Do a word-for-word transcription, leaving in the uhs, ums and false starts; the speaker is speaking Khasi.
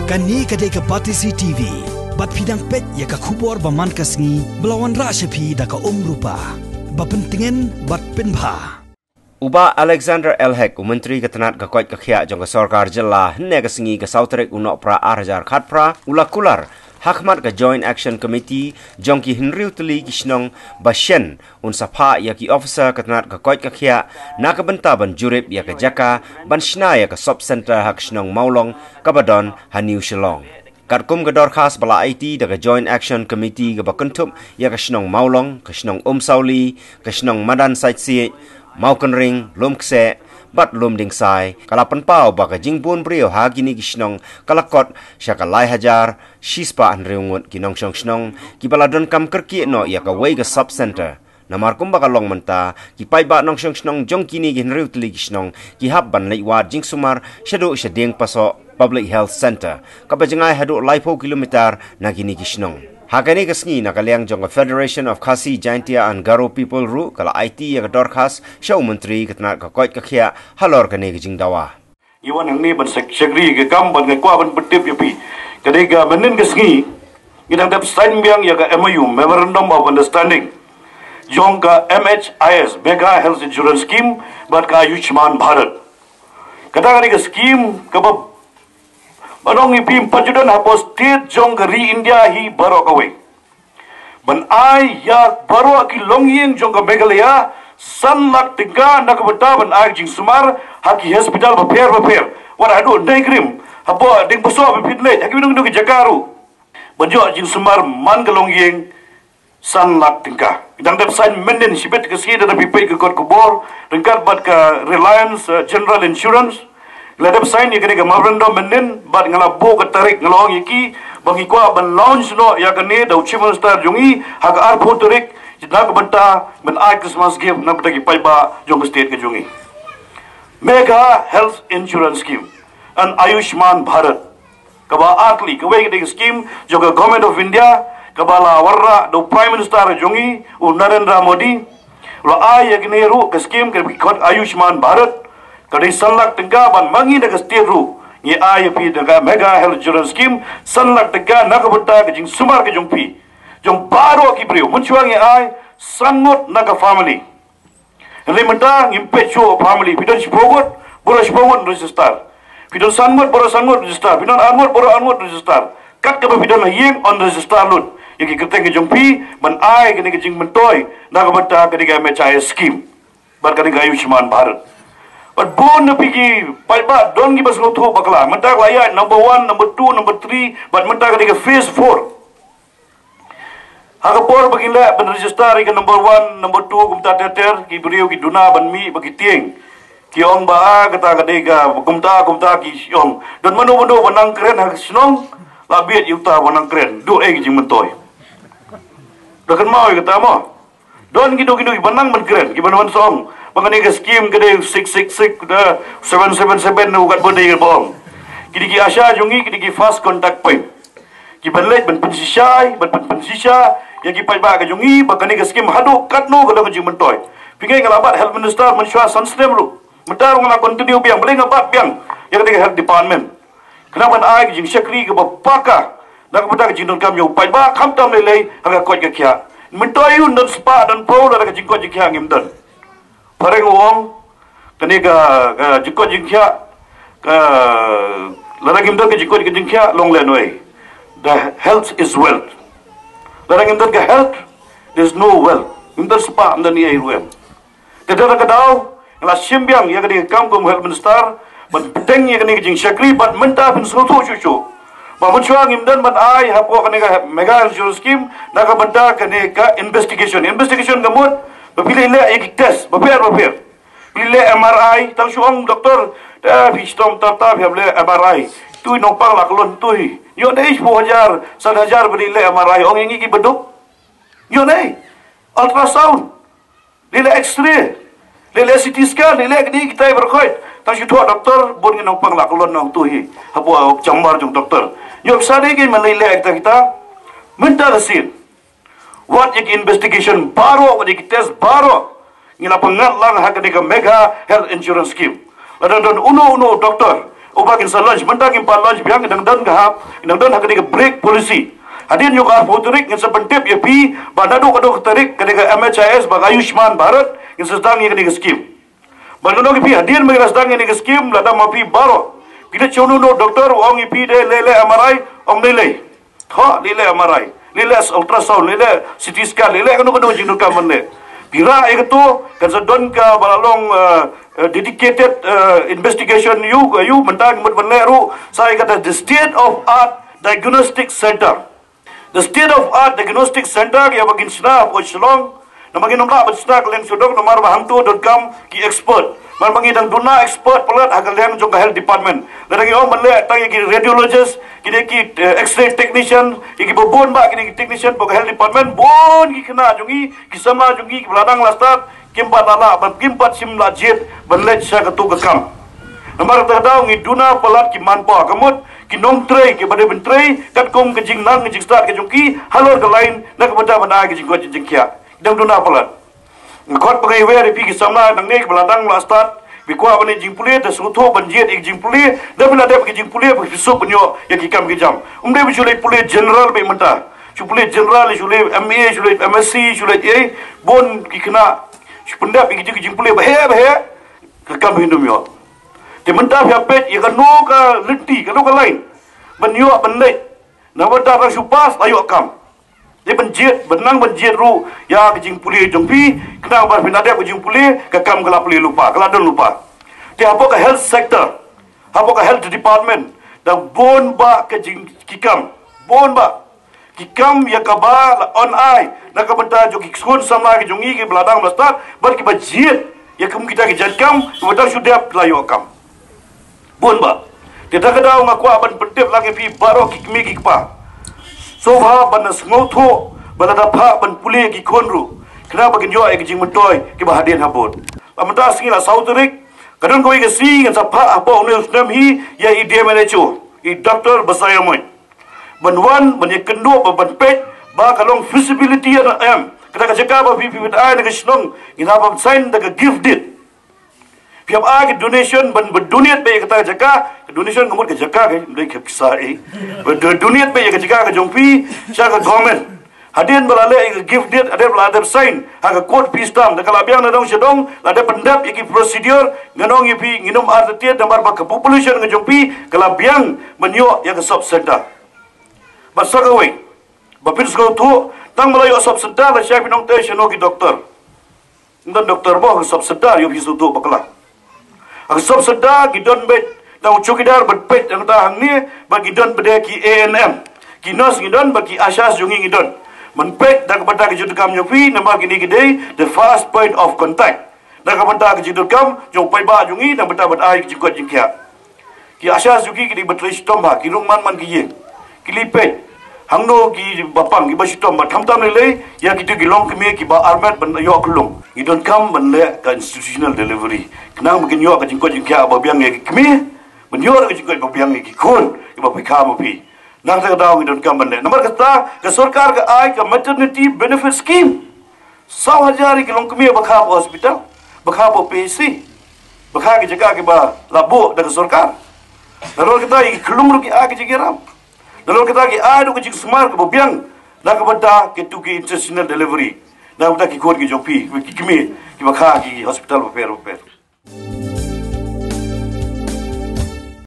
Kane ka dei ka Batesi T V. Bad phi dang peit ïa ka khubor ba man ka sngi ba la wanrah sha phi da ka Umrupa. Ba pyntngen bad pynbha. U Bah Alexander L Hek, u Myntri ka tnat ka koit ka khiah jong ka sorkar jylla, hynne ka sngi ka saw tarik u Nohprah ar hajar khatphra, u la kular ha khmat ka Joint Action Committee jong ki hynriew tylli ki shnong ba shen un sa phah ïa ki officer ka tnat ka koit ka khiah na ka bynta ban jurip ïa ka jaka ban shna ïa ka sub center ha ka shnong Mawlong kaba don ha New Shillong. Katkum ka dorkhas ba la aiti da ka Joint Action Committee kaba kynthup ïa ka shnong Mawlong, ka shnong Umsawli, ka shnong Madan Saitsi, Mawkynring, Lumkseh bad Lumdingsai, ka la pynpaw ba ka jingbun briew ha kine ki shnong ka la kot sha ka lai hajar shispah hynriew ngut ki nongshong shnong kiba la donkam kyrkieh noh ïa kawei ka sub center. Namar kumba ka long mynta, ki paidbah nongshong shnong jong kine ki hynriew tylli ki shnong ki hap ban leit wad jingsumar shaduh sha Diengpasoh Public Health Center, kaba jngai haduh laiphew kilometer na kine ki shnong. Ha kane ka sngi, na ka liang jong ka Federation of Khasi Jaintia and Garo People ruh ka la aiti ïa ka dorkhas sha u Myntri ka tnat ka koit ka khiah halor kane ka jingdawa. Ngi wan hangne ban sek-, shakri ka kam ban, nga kwah ban pyntip ïa phi. Ka dei ka mynnin ka sngi ngi dang dep sign biang ïa ka M O U, Memorandum of Understanding, jong ka M H I S, Megha Health Insurance Scheme, bad ka Ayushman Bharat. Kata ka dei ka scheme kaba, ba nong ïa phi, ym pat ju don hapoh state jong ka ri India hi baroh kawei. Ban ai ïa baroh ki longïing jong ka Meghalaya san lak tyngka na ka bynta ban ai jingsumar ha ki hospital bapher bapher. Wat haduh Nongrim, hapoh Diengpasoh ba phin leit, ha ki bynta ki jaka ruh. Ban ïoh jingsumar man ka longïing san lak tyngka. Dang dep sign mynnin shibit ka sngi, da phi peit ka kot khubor ryngkat bad ka Reliance, eh, General Insurance. La dep sign ïa kane ka memorandum mynnin, bad nga la buh ka tarik, nga la ong ïa ki ba ngi kwah ban launch noh ïa kane da u Chief Minister jong ngi ha ka arphew tarik, na ka bynta ban ai Christmas gift na ka bynta ki paidbah jong ka state ka jong ngi. Megha Health Insurance Scheme and Ayushman Bharat. Kaba artylli, kawei ka dei ka scheme jong ka Government of India, kaba la wanrah da u Prime Minister jong ngi, u Narendra Modi. La ai ïa kane ruh ka scheme kaba ki khot Ayushman Bharat, ka dei san lak tyngka, bad ma ngi na ka state ruh ngi ai ïa phi da ka Megha Health Insurance Scheme, san lak tyngka na ka bynta ka jingsumar ka jong phi, jong baroh ki briew. Mynshuwa ngi ai san ngut na ka family. Hynrei mynta ngim peit shuh family. Phi don shiphew ngut, baroh shiphew ngut register. Phi don san ngut, baroh san ngut register. Phi don ar ngut, baroh ar ngut register. Kat kaba phi don ha ïing, yn register lut ïa ki kyrteng ka jong phi, ban ai kane ka jingmyntoi na ka bynta kane ka M H I S scheme bad kane ka Ayushman Bharat. Bad bun na phi ki paidbah don kiba sngewthuh bakla. Mynta ka la ïaid number one, number two, number three, bad mynta kane ka phase four. Ha ka por ba ki leh ban register ïa ka number one, number two, kumta ter ter, ki briew ki duna ban mih ba ki tieng. Ki ong ba, ah, kata ka dei ka kumta, kumta, ki ong. Don mano mano ba nang kren ha ka shnong, la bit ïa uta ba nang kren. Duh ei ka jingmyntoi. Da kynmaw ïa kata mo. Don kino kino kiba nang ban kren, kiba nang ban ong ba kane ka scheme ka dei six six six, da seven seven seven, u kat ba dei ba ong. Ki dei ki ASHA jong ngi, ki dei ki first contact point. Kiba leit ban pynshisha, ban pyn-, pynshisha ïa ki paidbah ka jong ngi ba kane ka scheme haduh katno ka long ka jingmyntoi. Phi ngeit nga la bat Health Minister mynshuwa san snem ruh. Mynta ruh nga la continue biang, balei nga bat biang ïa kane ka Health Department. Khnang ban ai ka jingshakri kaba paka na ka bynta ka jingdonkam jong u paidbah, khamtam lei lei ha ka koit ka khiah. Myntoi un don spah don phew, lada ka jingkoit jingkhiah ngim don. Phareng u ong, kane ka, ka jingkoit jingkhiah, ka, lada ngim don ka jingkoit ka jingkhiah, long lehnohei. The health is wealth. Lada ngim don ka health, there's no wealth. Ngim don spah, ngim don ei ruh em. Te da ka daw, nga la shim biang ïa kane ka kam kum Health Minister, ban bteng ïa kane ka jingshakri, bad mynta phin sngewthuh shuh shuh ba mynshuwa ngim don ban ai hapoh kane ka Megha Health Insurance Scheme na ka bynta kane ka investigation. Investigation ka mut ba phi leit leh ïa ki test bapher bapher. Phi leit leh M R I, tang shu ong doktor, te phi shitom tata phi hap leh M R I. Tui nongpang la klon tui. Ïoh dei shiphew hajar, san hajar ba leit leh M R I, ong ïa ngi ki baduk. Ïoh dei ultrasound. Leit leh X-ray, leit leh C T scan, leit leh kine kitai baroh khoit. Tang shu thoh doktor, bun ngi nongpang la klon nong tu hi. Hapoh chamber jong doktor. Ïoh pisa dei ki man leit leh kita kita. Mynta ka sien, wat ïa ki investigation baroh, wat ïa ki test baroh, ngi la pynngat lang ha kane ka Megha Health Insurance Scheme. Lada don uno uno doktor, Uba ngin sa launch, mynta ngim pat launch biang, ngi dang don ka hap, ngi dang don ha kane ka break policy. Hadien jong ka arphew tarik ngin sa pyntip ïa phi ba naduh katto ka tarik kane ka M H I S bad Ayushman Bharat ngin sa sdang ïa kane ka skim. Bad ngan ong ïa phi hadien ba ngi la sdang ïa kane ka skim, lada ma phi baroh phi leit sha uno uno u doktor u ong ïa phi dei leh leh M R I, ong dei leh. Thoh leh leh M R I, leh leh ultrasound, leh leh C T scan, leh leh kano kano jingdonkam ban leh. Phi rah ïa kato, kan sa don kaba la long, eh, eh, dedicated, eh, investigation ïa u, ïa u, mynta ngi mut ban leh ruh sa ïa kata the state of art diagnostic center. The state of art diagnostic center ïa ba ngin shna hapoh Shillong. Namar ngin ym lah ban shna kylleng sawdong namar ba hangto donkam ki expert. Namar ba ngi dang duna expert palat ha ka liang jong ka health department. Lada ngi ong ban leh tang ïa ki radiologist, kine ki, eh, X-ray technician, ïa ki ba bun bah kine ki technician hapoh ka health department, bun ki khynnah jong ngi, ki samla jong ngi kiba la nang la stad, kim pat la lah, ba kim pat shym la jied ban leit sha kato ka kam. Namar kata ka daw ngi duna palat ki manpower, ka mut ki nongtrei kiba dei ban trei katkum ka jingnang ka jingstad ka jong ki halor ka line na ka bynta ban ai ka jingkoit jingkhiah. Dang duna palat. Nga khot ba ngi wer ïa phi ki samla nangne kiba la dang la stad, phi kwah ban ïa jingpule, da sngewthuh ban jied ïa ki jingpule, da phi la dep ïa ki jingpule ba phi suk ban ïoh ïa ki kam ki jam. Um dei ba shu leit pule general beit mynta. Shu pule general, shu leit M A, shu leit M S C, shu leit A, bun ki khynnah shu pyndep ïa ki jing, ki jingpule ba heh ba heh, ka kam phin ym ïoh. Te mynta phi hap peit ïa kano ka lynti, kano ka line ban ïoh ban leit. Namar da tang shu pass la ïoh kam. Te ban jied, ban nang ban jied ruh ïa ka jingpule jong phi, khnang ba phin da dep ka jingpule, ka kam ka la pule lypa, ka la don lypa. Te hapoh ka health sector, hapoh ka health department, da bun bah ka jing, ki kam, bun bah ki kam ïa kaba la on ai na ka bynta jong ki khun samla ki jong ngi kiba la dang ba stad, bad kiba jied ïa kum kita ki jait kam, kiba dang shu dep la ïoh kam. Bun bah. Te da ka daw nga kwah ban pyntip lang ïa phi baroh ki kmie ki kpa. Sngewbha ban sngewthuh ba lada phah ban pule ki khun ruh, khnang ba kin ïoh ïa ki jingmyntoi kiba hadien habud. Ba mynta sngi la saw tarik, ka don kawei ka sngi ngan sa phah hapoh une u snem hi ïa i D M H O, i Doctor Basaiawmoit, ban wan ban ïakynduh ba ban peit ba ka long feasibility ïa na em kata ka jaka ba phi, phi peit ai na ka shnong, ngin hap ban sign da ka gift deed. Phi hap ai ka donation ban, ban donate beit ïa kata ka jaka, ka donation ka mut ka jaka ka, ym dei ka pisa ei. Ba do-, donate beit ïa ka jaka ka jong phi sha ka government. Hadien ba la leh ïa ka gift deed, hadien ba la dep sign ha ka court, phi stamp, da ka la biang na dong sha dong, la dep pyndep ïa ki procedure, ngan ong ïa phi ngin ym artatien namar ba ka population ka jong phi ka la biang ban ïoh ïa ka sub center. Bad sa kawei ba phin sngewthuh, tang ba la ïoh sub center la shai phin ong te shano ki doktor. Ym don doktor mo ha ka sub center, ïoh phi sngewthuh bakla. Ha ka sub center ki don beit tang u chowkidar ban peit tang ta hangne, bad ki don beit ki A N M, ki nurse ngi don, bad ki ASHAs jong ngi ngi don. Ban peit da ka bynta ka jingdonkam jong phi, namar kine ki dei the first point of contact. Da ka bynta ka jingdonkam jong u paidbah jong ngi, da ka bynta ban ai ka jingkoit jingkhiah. Ki ASHAs jong ngi ki dei ba trei shitom bha, ki rung man man ki ïing. Ki leit peit hangno kiba pang, kiba shitom bha, khamtam lei lei ïa kito ki longkmie kiba armet ban ïoh kyllum. Ngi donkam ban leh ka institutional delivery, khnang ba kin ïoh ka jingkoit jingkhiah ba biang ïa ki kmie, ban ïoh ka jingkoit ba biang ïa ki khun kiba pyrkhat ma phi. Na kata ka daw ngi donkam ban leh. Namar kata ka sorkar ka ai ka maternity benefit scheme. Saw hajar ïa ki longkmie ba kha hapoh hospital, ba kha hapoh P H C, ba kha ki jaka kiba la buh da ka sorkar. Nalor kata ïa ki khyllung ruh ki ai ka jingïarap. Nalor kata ki ai ruh ka jingsumar kaba biang na ka bynta kito ki institutional delivery, na ka bynta ki khun ki jong phi, ki kmie kiba kha ki hospital bapher bapher.